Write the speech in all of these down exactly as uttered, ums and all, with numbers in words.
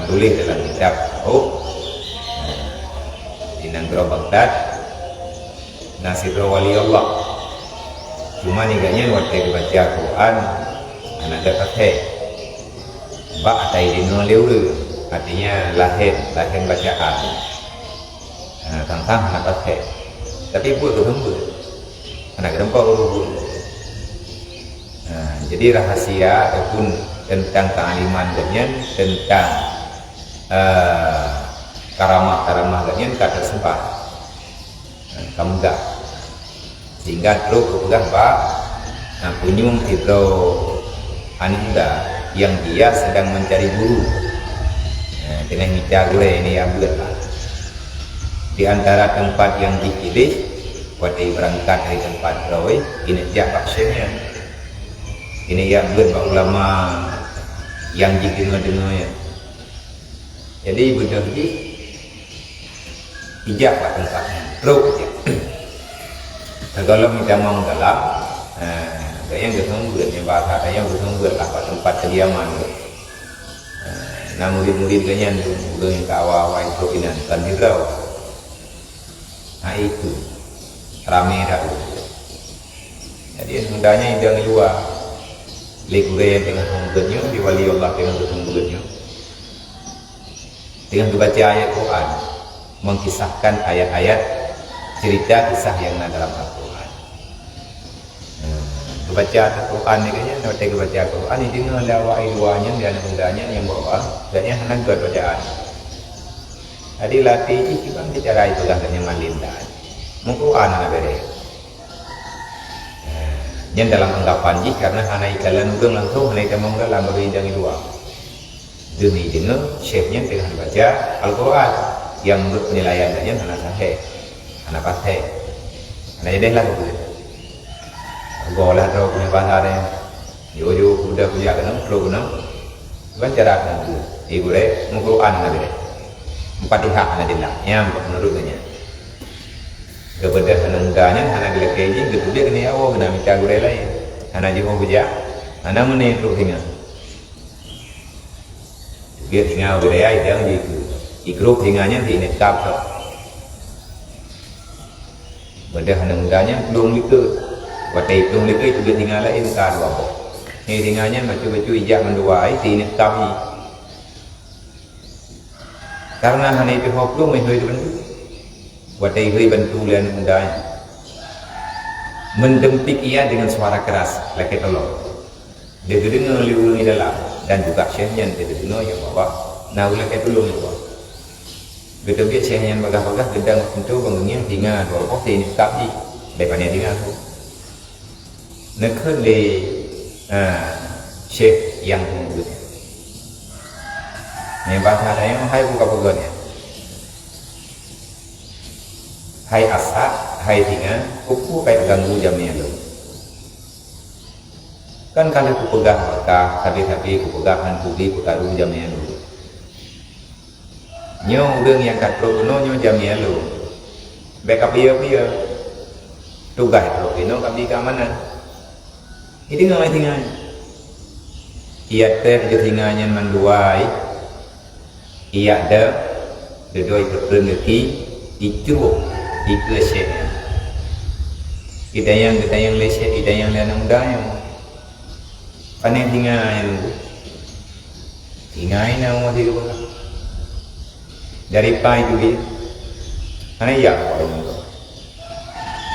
Tuléh dalam kitab tasawuf, di nanggroe Baghdad, na sidroe wali Allah. Cuma nibak nyan watée geubaca Quran, hana geupaséh. Bak ata jideungoe lé ureuëng, artinya lahén, lahén bacaan. Nah, tang-tang hana paséh. Tapi buet geuh seumeubeuet. Hana geutampa ureuëng buet. Nah, jadi rahasia ataupun tentang kealiman geuh nyan, tentang, eh, karamah-karamah geuh nyan ka teuseumah. Nah, ka mudah. Sehingga trok geupeugah bak, nah, punyueng sidroe aneuëk muda yang dia sedang mencari guru. Nah, teungoh mita gurée nyang beuet lah. Di antara teumpat nyang jih piléh, watée beurangkat dari teumpat droe, ingat jak bak syekh nyan. Ingat jak beuet bak ulama nyang jih deungoe-deungoe nyan. Jadi beudôh jih ijak bak teumpat nyan, trok ijak. Sigohlom jitamong dalam, eh, gobnyan geuseumeubeuet, nyang bahasa tanyoe geuseumeubeuet lah bak teumpat kediaman. Eh, na murit-murit gobnyan ureuëng nyang ka awai-awai trok inan, kon sidroe. Nah, itu ramé that. Jadi, sebenarnya idang luwa lé gurée nyang teungoh seumeubeuet nyoe, di wali Allah teungoh geuseumeubeuet nyoe. Teungoh geubaca ayat Quran, mengkisahkan ayat-ayat cerita kisah yang na dalam Al-Quran. Hmm, geubaca Al-Quran ni kan, watée geubaca Al-Quran, jideungoe lé awak luwa nyan, di aneuëk muda nyan nyang bawa, dan nyang hana geuet bacaan. Jadi latih jih kiban cara jipeugah geuh nyan malem that. Meuquran hana béreh. Nah, nyan dalam anggapan jih karena hana jikalon ureuëng langsung, hana jitamong dalam, bagi idang luwa. Deuh jideungoe syekh nyan teungoh baca Al-Quran nyang meunurot penilaian geuh nyan hana sahih, hana paséh. Hana jadeh lah geubeuet. Goe lah droe keunoe basa nyan. Yo-yo kuda kujak keunoe, trok keunoe. Ban cara keunoe. Eh, gurée, meuquran hana béreh. Meufatihah hana jeulaih. Nyan meunurot geuh nyan. Geubeudôh aneuëk muda nyan hana geulakée jih, geuteubiet keuneuk awoe, geuna mita gurée laén. Hana jiôh kujak, hana meuné trok singoh. Teubiet singa bak gurée, idang jikeue. Ikrôp singa nyan sineuk kab trok. Beudôh aneuëk muda nyan plueng likôt. Watée iplueng likôt, teubiet singa laén ka dua boh. Nyan singa nyan bacut-bacut ijak mandua, sineuk kab jih. Karena hana jiteuho plueng, meuhôi teubantu. Watée ihôi bantu lé aneuëk muda nyan. Meudeumpik ia dengan suara keras, lakée tolong. Dia geudeungoe lé ureuëng di dalam, dan juga syekh nyan dia geudeungoe nyang bahwa na ulée ka tulông dua. Geuteubiet syekh nyan bagah-bagah geudang pintoe, bangunyan singa dua boh, teuintat jih, daripada singa tu. Neukheun lé, ah, syekh nyang peungeubeut nyan. Nyan bahasa tanyoe, hai buka peugah nyan. Hai asak, hai singa, keupeue ka ganggu jamé lôn? Kan ka lheueh kupeugah bak kah, sabe-sabe kupeugah han kubi peukaru jamé lôn. Nyoe ureuëng nyang ka trok keunoe nyoe jamé lôn. Bék ka piye-piye. Tugaih trok keunoe ka bi keuamanan. Ideungoe singa nyan. Ia teuh geusinga nyan mandua, iyak deuh, dudoe ipeutrön geuki, icruh, ikeue syekh nyan. Idayang, geudayang lé syekh, idayang lé aneuëk muda nyoe. Pané singa nyan nunggu. Singa nyan na umu tiga bulan. Dari pai tu dia. Hana ijak awak ureuëng tu.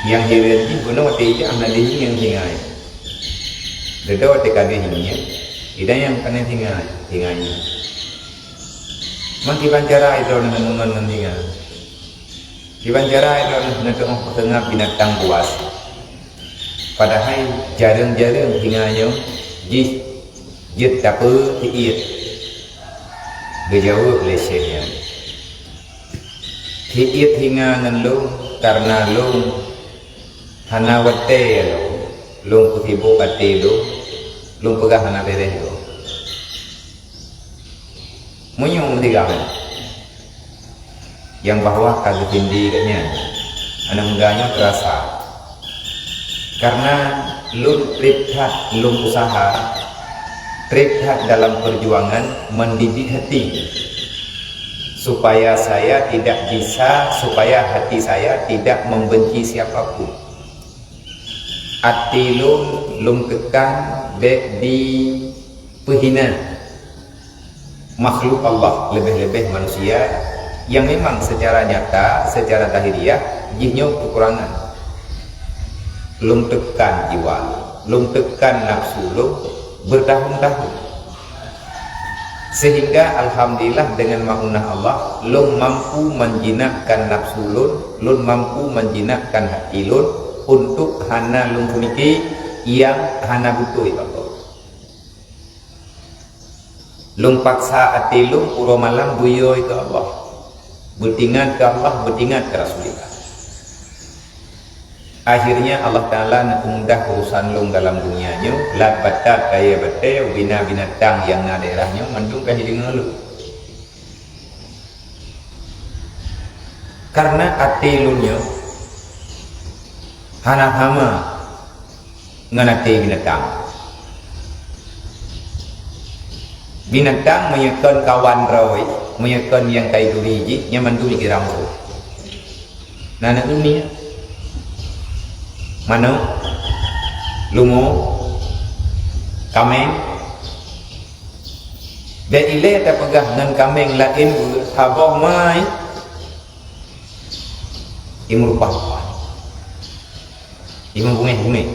Nyang hireuen jih bunoe watée ijak hana dihireuen singa nyan. Dudoe watée ka dihireuen, idayang pané singa, singa nyan. Man kiban cara droeneuh meungon ngon singa. Kiban cara droeneuh neuteuoh peuseungab binatang buas. Padahai jareueng-jareueng singa nyoe jih jeuet tapeue siet. Geujaweueb lé syekh nyan, "Siet singa ngon lôn, kareuna lôn hana watée lôn, lôn peusibok até lôn, lôn peugah hana béreh lôn." Meunyoe meusigoe nyang bahwa ka geutindé geuh nyan, aneuëk muda nyoe teurasa. Kareuna lôn treb that lôn useuha, treb that dalam peujuangan mendidik hati. Supaya saya tidak bisa, supaya hati saya tidak membenci siapapun. Até lôn, lôn teukan bék dipeuhina makhluk Allah, leubeh-leubeh manusia yang memang secara nyata, secara zahiriah, jih nyoe keukurangan. Lôn teukan jiwa lôn, lôn teukan nafsu lôn beutahun-tahun. Sehingga alhamdulillah, dengan maunah Allah, lôn mampu menjinakkan nafsu lôn, lôn mampu menjinakkan hati lôn untuk hana lôn peumiké nyang hana beutôi bak lôn. Lôn paksa até lôn uroe malam beuyôi keu Allah, beutingat keu Allah, beutingat keu Rasulullah. Akhirnya Allah Taala neumudah urusan lôn dalam dunia nyoe, lat batat kayée batée, ubina binatang nyang na daerah nyoe mandum ka hideungoe lôn. Karena até lôn nyoe hana sama ngon até binatang. Binatang meunyoe kon kawan droe, meunyoe kon nyang ka ituri jih, nyan mandum jikira musuh. Na aneuk umi, manok, lumo, kaméng. Bék ilée tapeugah ngon kaméng laén buet saboh mai. Imeurumpah-rumpah. Imeubeungéh-beungéh.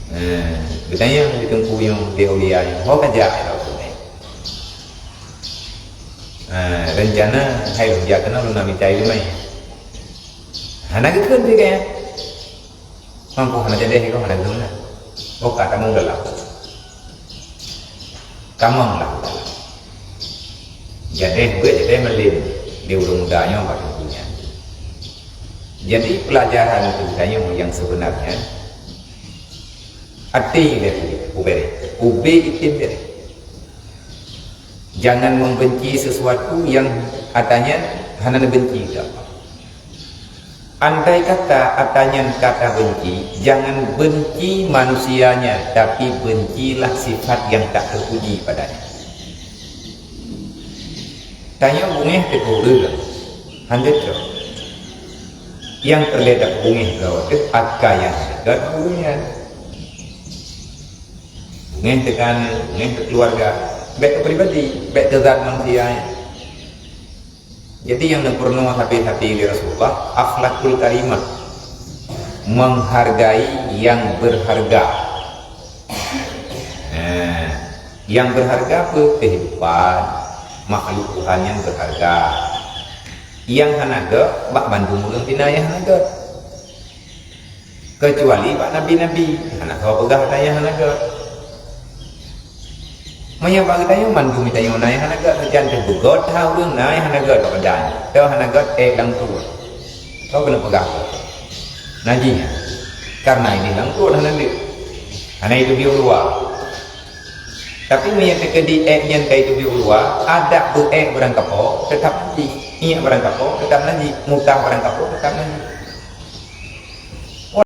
Eh, geutanyoe di teungku nyang di aulia nyoe, ho ka jak ila teumé. Eh, rencana hai lôn jak keunoe lôn na mita ileumé. Hana geukheun pi kayée. Mangko hana jadeh iko hana geukheun na. Oh, ka tamong dalam. Tamong lah. Jadeh beuet jadeh malem di ureuëng muda nyoe bak teungku nyan. Jadi pelajaran keu geutanyoe nyang sebenarnya, até lé ubé, ubé item béreh. Jangan membenci sesuatu yang atanyan hana neubenci keu Allah. Andai kata atanyan ka tabenci, jangan benci manusianya, tapi bencilah sifat yang tak terpuji padanya. Tanyoe beungéh teuh keu ureuëng, hana cok. Nyang peureulée tabeungéh droe teuh aka nyang dekat ureuëng nyan. Beungéh teuh keu aneuk, beungéh teuh keuluwarga, bék keu pribadi, bék keu zat manusia nyan. Jadi nyang neupeurunoe sabe-sabe lé Rasulullah, akhlakul karimah, menghargai yang berharga. Nah, yang berharga apa? Kehidupan, makhluk Tuhan yang berharga. Nyang hana gét, bak bandum ureuëng pih na nyang hana gét. Keucuali bak nabi-nabi, hana soe peugah ata nyang hana gét. Meunyoe bak geutanyoe mandum geutanyoe na nyang hana gét, meucan teuh beugét that ureuëng na nyang hana gét bak badan. Teuh hana gét ék lam pruet. Soe keuneuk peugah gét? Najih nyan. Karena ideh lam pruet hana lé. Hana iteubiet u luwa. Tapi meunyoe teukeudi ék nyan ka iteubiet u luwa, adak beuék barang kapoe teutap najih, iék barang kapoe teutap najih, mutah barang kapoe teutap najih.